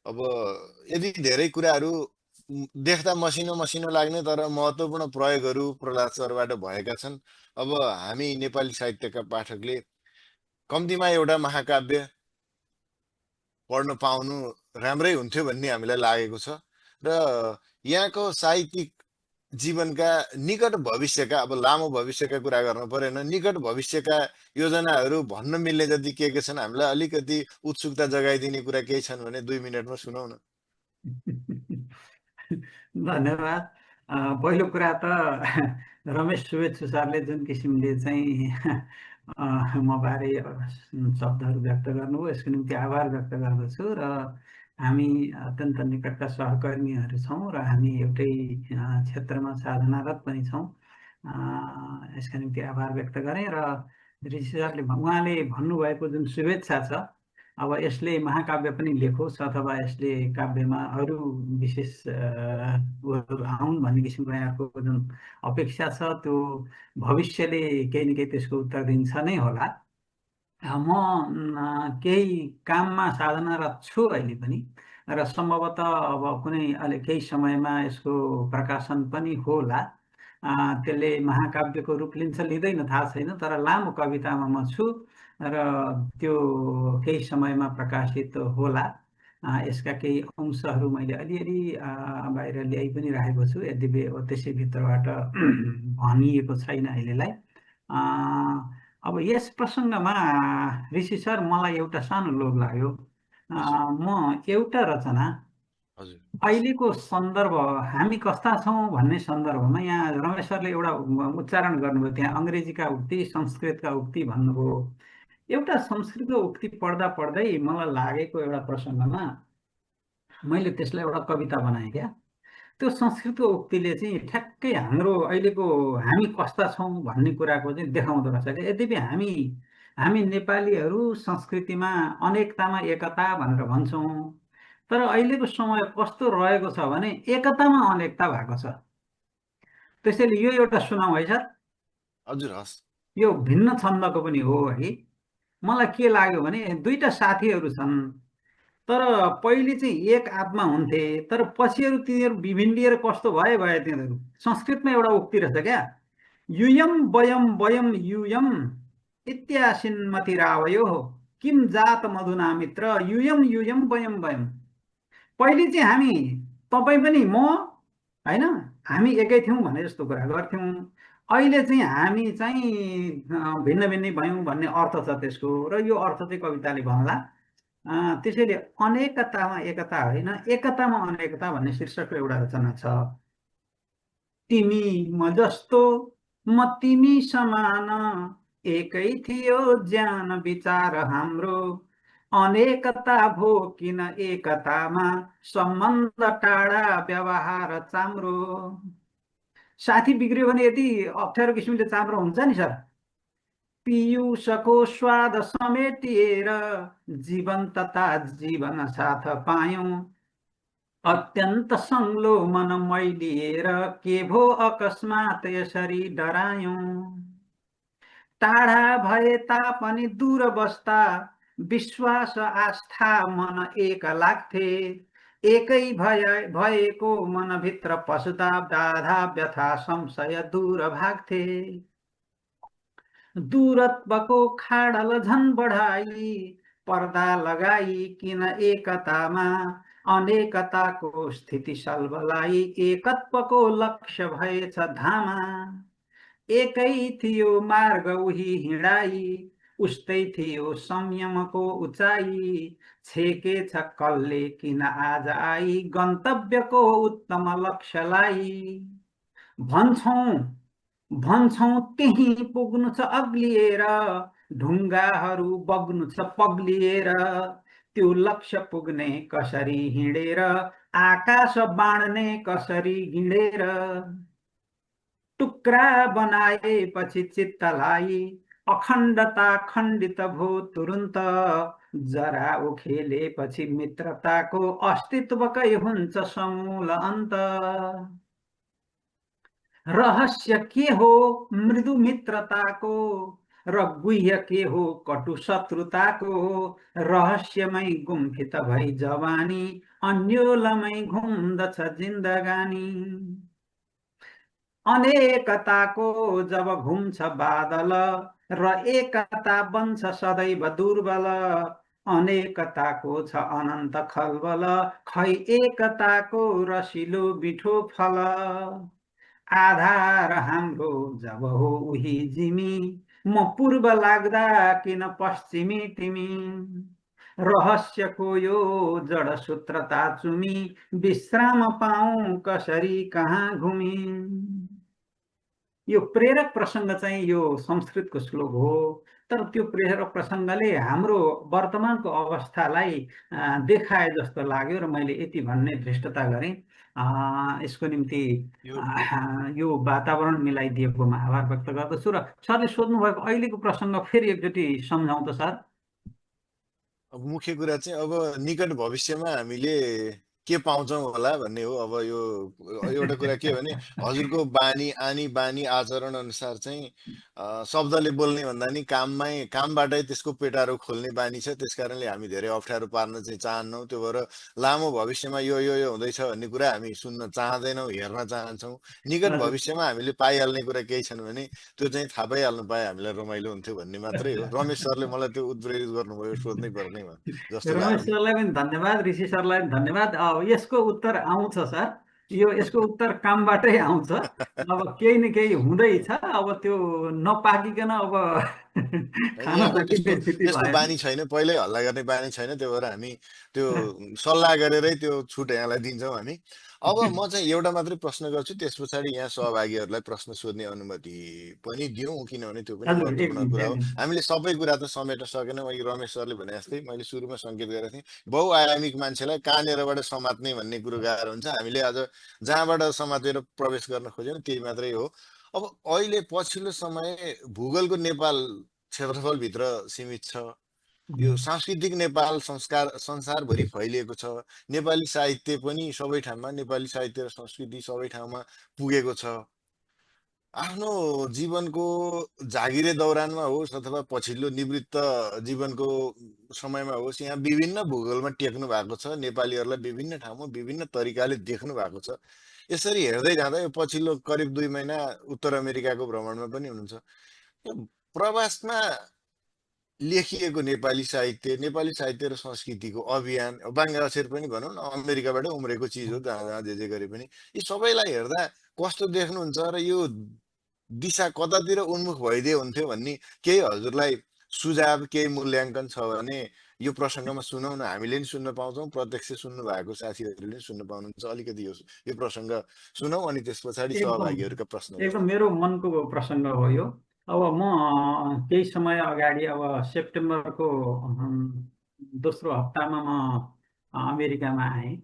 अब यदि धेरै कुराहरू देख्दा मसिनो मसिनो लाग्ने तर महत्त्वपूर्ण प्रयोगहरू प्रहलाद सरबाट भएका छन्। अब हामी नेपाली साहित्यका पाठकले कम्तीमा एउटा महाकाव्य पढ्न पाउनु राम्रै हुन्थ्यो भन्ने हामीलाई लागेको छ। र यहाँको साहित्यिक जीवनका निकट भविष्यका, अब लामो भविष्यका कुरा गर्नु परेन, निकट भविष्यका योजनाहरू भन्न मिल्ने जति के छन्, हामीलाई अलिकति उत्सुकता जगाइदिने कुरा केही छन् भने 2 मिनटमा सुनाउ न। धन्यवाद। पहिलो कुरा त रमेश शुभेच्छु सरले जुन किसिमले चाहिँ मबारे शब्दहरू व्यक्त गर्नुभयो यसको निम्ति आभार व्यक्त गर्दछु। र हामी अत्यन्त निकटका सहकर्मीहरू छौँ र हामी एउटै क्षेत्रमा साधनारत पनि छौँ। यसका निम्ति आभार व्यक्त गरेँ। र ऋषि सरले उहाँले भन्नुभएको जुन शुभेच्छा छ, अब यसले महाकाव्य पनि लेखोस् अथवा यसले काव्यमा अरू विशेष आउन् भन्ने किसिमको यहाँको जुन अपेक्षा छ त्यो भविष्यले केही न केही त्यसको उत्तर दिन्छ नै होला। म केही काममा साधनारत छु अहिले पनि, र सम्भवतः अब कुनै अलि केही समयमा यसको प्रकाशन पनि होला। त्यसले महाकाव्यको रूप लिन्छ लिँदैन थाहा छैन, तर लामो कवितामा म छु र त्यो केही समयमा प्रकाशित होला। यसका केही अंशहरू मैले अलिअलि बाहिर ल्याइ पनि राखेको छु, यद्यपि अब त्यसै भित्रबाट भनिएको छैन अहिलेलाई। अब यस प्रसङ्गमा ऋषि सर मलाई एउटा सानो लोभ लाग्यो। म एउटा रचना अहिलेको सन्दर्भ हामी कस्ता छौँ भन्ने सन्दर्भमा यहाँ रमेश सरले एउटा उच्चारण गर्नुभयो, त्यहाँ अङ्ग्रेजीका उक्ति संस्कृतका उक्ति भन्नुभयो। एउटा संस्कृतको उक्ति पढ्दा पढ्दै मलाई लागेको एउटा प्रसङ्गमा मैले त्यसलाई एउटा कविता बनाएँ क्या। त्यो संस्कृतको उक्तिले चाहिँ ठ्याक्कै हाम्रो अहिलेको हामी कस्ता छौँ भन्ने कुराको चाहिँ देखाउँदो रहेछ क्या। यद्यपि हामी नेपालीहरू संस्कृतिमा अनेकतामा एकता भनेर भन्छौँ, तर अहिलेको समय कस्तो रहेको छ भने एकतामा अनेकता भएको छ। त्यसैले यो एउटा सुनाउँ है सर? हजुर, हस्। यो भिन्न छन्दको पनि हो है। मलाई के लाग्यो भने दुईटा साथीहरू छन्, तर पहिले चाहिँ एक आत्मा हुन्थे, तर पछिहरू तिनीहरू विभिन्डिएर कस्तो भए तिनीहरू। संस्कृतमा एउटा उक्ति रहेछ क्या, युयम वयम वयम युयम इत्यासिन्मतिरावयो किम जात मधुना मित्र युयम युयम वयम वयम। पहिले चाहिँ हामी तपाईँ पनि म होइन हामी एकै थियौँ भने जस्तो कुरा गर्थ्यौँ। अहिले चाहिँ हामी चाहिँ भिन्न भिन्नै भयौँ भन्ने अर्थ छ त्यसको, र यो अर्थ चाहिँ कविताले भन्ला। त्यसैले अनेकतामा एकता होइन, एकतामा अनेकता भन्ने शीर्षकको एउटा रचना छ। तिमी म जस्तो म तिमी समान एकै थियो ज्ञान विचार हाम्रो, अनेकता भो किन एकतामा सम्बन्ध टाढा व्यवहार चाम्रो। साथी बिग्रियो भने यति अप्ठ्यारो किसिमले चाम्रो हुन्छ नि सर। पियुषको स्वाद समेटिएर जीवन्तता जीवन साथ पायौं, अत्यन्त संग्लो मन मैलिएर के भो अकस्मात यसरी डरायौं। टाढा भए तापनि दूर बस्दा विश्वास आस्था मन एक लाग्थे, एकै भएको मनभित्र पस्दा बाधा व्यथा संशय दूर भाग्थे। दूरत्वको खाडल झन बढाई पर्दा लगाई किन एकतामा अनेकताको स्थिति सल्बलाई एकत्वको लक्ष्य भएछ धामा। एकै थियो मार्ग उही हिँडाई उस्तै थियो संयमको उचाइ छेकेछ कल्ले किन आज आई गन्तव्यको उत्तम लक्ष्यलाई। भन्छौं त्यही पुग्नु छ अग्लिएर ढुङ्गाहरू बग्नु छ पग्लिएर त्यो लक्ष्य पुग्ने कसरी हिँडेर आकाश बाँड्ने कसरी गिँडेर। टुक्रा बनाएपछि चित्तलाई अखण्डता खण्डित भो तुरुन्त जरा उखेलेपछि मित्रताको अस्तित्वकै हुन्छ समूल अन्त। रहस्य के हो मृदु मित्रताको र गुह्य के हो कटु शत्रुताको, रहस्यमै गुम्फित भई जवानी, अन्योलमै घुम्दछ जिन्दगानी। अनेकताको जब घुम्छ बादल, र एकता बन्छ सदैव दुर्बल, अनेकताको छ अनन्त खलबल, खै एकताको रसिलो मिठो फल। आधार हाम्रो जब हो उही जिमी, म पूर्व लाग्दा किन पश्चिमी तिमी, रहस्यको यो जड सूत्रता चुमी, विश्राम पाऊँ कसरी कहाँ घुमी। यो प्रेरक प्रसङ्ग चाहिँ यो संस्कृतको श्लोक हो, तर त्यो प्रेरक प्रसङ्गले हाम्रो वर्तमानको अवस्थालाई देखाए जस्तो लाग्यो र मैले यति भन्ने धृष्टता गरेँ। यसको निम्ति यो यो वातावरण मिलाइदिएकोमा आभार व्यक्त गर्दछु। र सरले सोध्नुभएको अहिलेको प्रसङ्ग फेरि एकचोटि सम्झाउँ त सर। अब मुख्य कुरा चाहिँ अब निकट भविष्यमा हामीले के पाउँछौँ होला भन्ने हो। अब यो एउटा कुरा के हो भने हजुरको बानी आनी बानी आचरण अनुसार चाहिँ शब्दले बोल्ने भन्दा नि कामबाटै त्यसको पेटारो खोल्ने बानी छ। त्यस कारणले हामी धेरै अप्ठ्यारो पार्न चाहिँ चाहन्नौँ। त्यो भएर लामो भविष्यमा यो हुँदैछ भन्ने कुरा हामी सुन्न चाहँदैनौँ, हेर्न चाहन्छौँ। निकट हजुर। भविष्यमा हामीले पाइहाल्ने कुरा केही छन् भने त्यो चाहिँ थाहा पाइहाल्नु पाए हामीलाई रमाइलो हुन्थ्यो भन्ने मात्रै हो। रमेश सरले मलाई त्यो उत्प्रेरित गर्नुभयो, सोध्नै पर्ने जस्तो रमेश लाग्यो। सरलाई पनि धन्यवाद, ऋषि सरलाई पनि धन्यवाद। अब यसको उत्तर आउँछ सर, यसको उत्तर कामबाटै आउँछ। अब केही न केही हुँदैछ, अब त्यो नपाकिकन अब खान यहाँको सकिने स्थिति त्यस्तो भएन। बानी छैन, पहिल्यै हल्ला गर्ने बानी छैन। त्यो भएर हामी त्यो सल्लाह गरेरै त्यो छुट यहाँलाई दिन्छौँ हामी। अब म चाहिँ एउटा मात्रै प्रश्न गर्छु, त्यस पछाडि यहाँ सहभागीहरूलाई प्रश्न सोध्ने अनुमति पनि दिउँ, किनभने त्यो पनि हजुर, एक महत्त्वपूर्ण मिनट कुरा एक हो। मिनट। हामीले सबै कुरा त समेट्न सकेनौँ। अघि रमेश सरले भने जस्तै मैले सुरुमा सङ्केत गरेको थिएँ, बहुआयामिक मान्छेलाई कहाँनिरबाट समात्ने भन्ने कुरो गाह्रो हुन्छ। हामीले आज जहाँबाट समातेर प्रवेश गर्न खोज्यौँ त्यही मात्रै हो। अब अहिले पछिल्लो समय भूगोलको नेपाल क्षेत्रफलभित्र सीमित छ। यो सांस्कृतिक नेपाल संसारभरि फैलिएको छ। नेपाली साहित्य पनि सबै ठाउँमा, नेपाली साहित्य र संस्कृति सबै ठाउँमा पुगेको छ। आफ्नो जीवनको जागिरे दौरानमा होस् अथवा पछिल्लो निवृत्त जीवनको समयमा होस्, यहाँ विभिन्न भूगोलमा टेक्नु भएको छ। नेपालीहरूलाई विभिन्न ठाउँमा विभिन्न तरिकाले देख्नु भएको छ। यसरी हेर्दै जाँदा यो पछिल्लो करिब 2 महिना उत्तर अमेरिकाको भ्रमणमा पनि हुनुहुन्छ। यो प्रवासमा लेखिएको नेपाली साहित्य र संस्कृतिको अभियान, बाङ्गा अक्षर पनि भनौँ न, अमेरिकाबाटै उम्रेको चिज हो। जहाँ जहाँ जे जे गरे पनि यी सबैलाई हेर्दा कस्तो देख्नुहुन्छ र यो दिशा कतातिर उन्मुख भइदिए हुन्थ्यो भन्ने केही हजुरलाई सुझाव, केही मूल्याङ्कन छ भने यो प्रसङ्गमा सुनौ न। हामीले नि सुन्न पाउँछौँ, प्रत्यक्ष सुन्नु भएको साथीहरूले नि सुन्न पाउनुहुन्छ। अलिकति यो प्रसङ्ग सुनौ, अनि त्यस पछाडि एकदम सहभागीहरूका प्रश्न एकदम गरौँ। मेरो मनको प्रसङ्ग हो यो। अब म केही समय अगाडि, अब सेप्टेम्बरको दोस्रो हप्तामा म अमेरिकामा आएँ।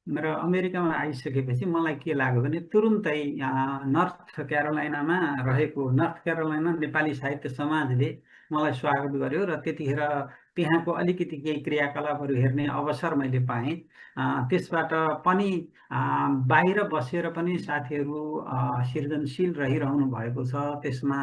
र अमेरिकामा आइसकेपछि मलाई के लाग्यो भने तुरुन्तै नर्थ क्यारोलाइनामा रहेको नर्थ क्यारोलाइना नेपाली साहित्य समाजले मलाई स्वागत गर्यो, र त्यतिखेर त्यहाँको अलिकति केही क्रियाकलापहरू हेर्ने अवसर मैले पाएँ। त्यसबाट पनि बाहिर बसेर पनि साथीहरू सृजनशील रहिरहनु भएको छ, त्यसमा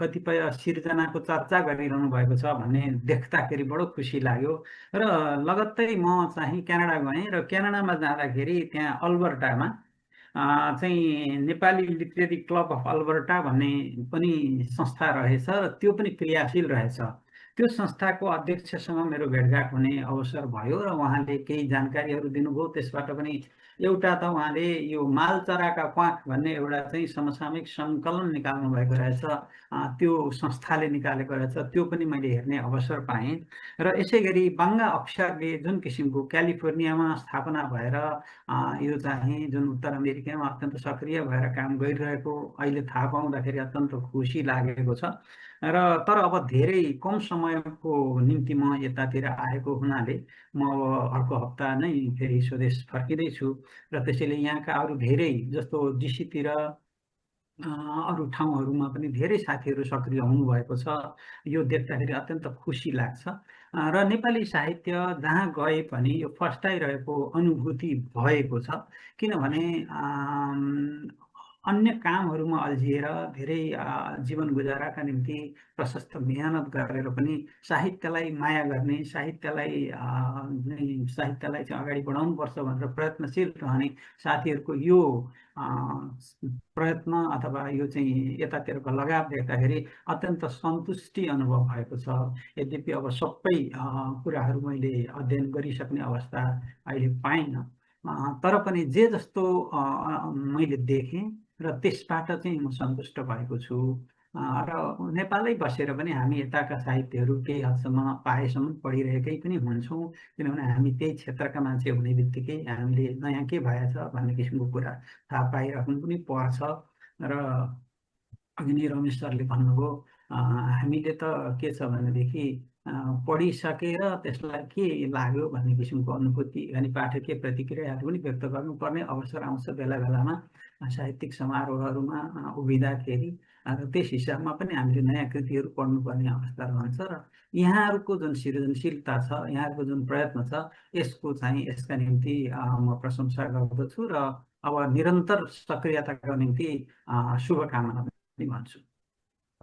कतिपय सिर्जनाको चर्चा गरिरहनु भएको छ भन्ने देख्दाखेरि बडो खुसी लाग्यो। र लगत्तै म चाहिँ क्यानाडा गएँ, र क्यानाडामा जाँदाखेरि त्यहाँ अल्बर्टामा चाहिँ Nepali literary club of Alberta भन्ने पनि संस्था रहेछ, र त्यो पनि क्रियाशील रहेछ। त्यो संस्थाको अध्यक्षसँग मेरो भेटघाट हुने अवसर भयो, र उहाँले केही जानकारीहरू दिनुभयो। त्यसबाट पनि एउटा त उहाँले यो मालचराका प्वाख भन्ने एउटा चाहिँ समसामयिक सङ्कलन निकाल्नु भएको रहेछ, त्यो संस्थाले निकालेको रहेछ, त्यो पनि मैले हेर्ने अवसर पाएँ। र यसै गरी बाङ्गा अक्षरले जुन किसिमको क्यालिफोर्नियामा स्थापना भएर यो चाहिँ जुन उत्तर अमेरिकामा अत्यन्त सक्रिय भएर काम गरिरहेको अहिले थाहा पाउँदाखेरि अत्यन्त खुसी लागेको छ। र तर अब धेरै कम समयको निम्ति म यतातिर आएको हुनाले म अब अर्को हप्ता नै फेरि स्वदेश फर्किँदैछु, र त्यसैले यहाँका अरू धेरै जस्तो डिसीतिर अरू ठाउँहरूमा पनि धेरै साथीहरू सक्रिय हुनुभएको छ। यो देख्दाखेरि अत्यन्त खुसी लाग्छ। र नेपाली साहित्य जहाँ गए पनि यो फस्टाइरहेको अनुभूति भएको छ। किनभने अन्य कामहरूमा अल्झिएर धेरै जीवन गुजाराका निम्ति प्रशस्त मेहनत गरेर पनि साहित्यलाई माया गर्ने, साहित्यलाई चाहिँ अगाडि बढाउनुपर्छ भनेर प्रयत्नशील रहने साथीहरूको यो अ, प्रयत्न अथवा यो चाहिँ यतातिरको लगाव देख्दाखेरि अत्यन्त सन्तुष्टि अनुभव भएको छ। यद्यपि अब सबै कुराहरू मैले अध्ययन गरिसक्ने अवस्था अहिले पाइनँ, तर पनि जे जस्तो मैले देखेँ र त्यसबाट चाहिँ म सन्तुष्ट भएको छु। र नेपालै बसेर पनि हामी यताका साहित्यहरू केही हदसम्म पाएसम्म पढिरहेकै पनि हुन्छौँ, किनभने हामी त्यही क्षेत्रका मान्छे हुने बित्तिकै हामीले नयाँ के भएछ भन्ने किसिमको कुरा थाहा पाइराख्नु पनि पर्छ। र अघि नै रमेश सरले भन्नुभयो, हामीले त के छ भनेदेखि पढिसकेर त्यसलाई के लाग्यो भन्ने किसिमको अनुभूति अनि पाठकीय प्रतिक्रियाहरू पनि व्यक्त गर्नुपर्ने अवसर आउँछ बेला बेलामा साहित्यिक समारोहहरूमा उभिँदाखेरि। र त्यस हिसाबमा पनि हामीले नयाँ कृतिहरू पढ्नुपर्ने अवस्था रहन्छ। र यहाँहरूको जुन सृजनशीलता छ, यहाँहरूको जुन प्रयत्न छ, यसका निम्ति म प्रशंसा गर्दछु र अब निरन्तर सक्रियताको निम्ति शुभकामना पनि भन्छु।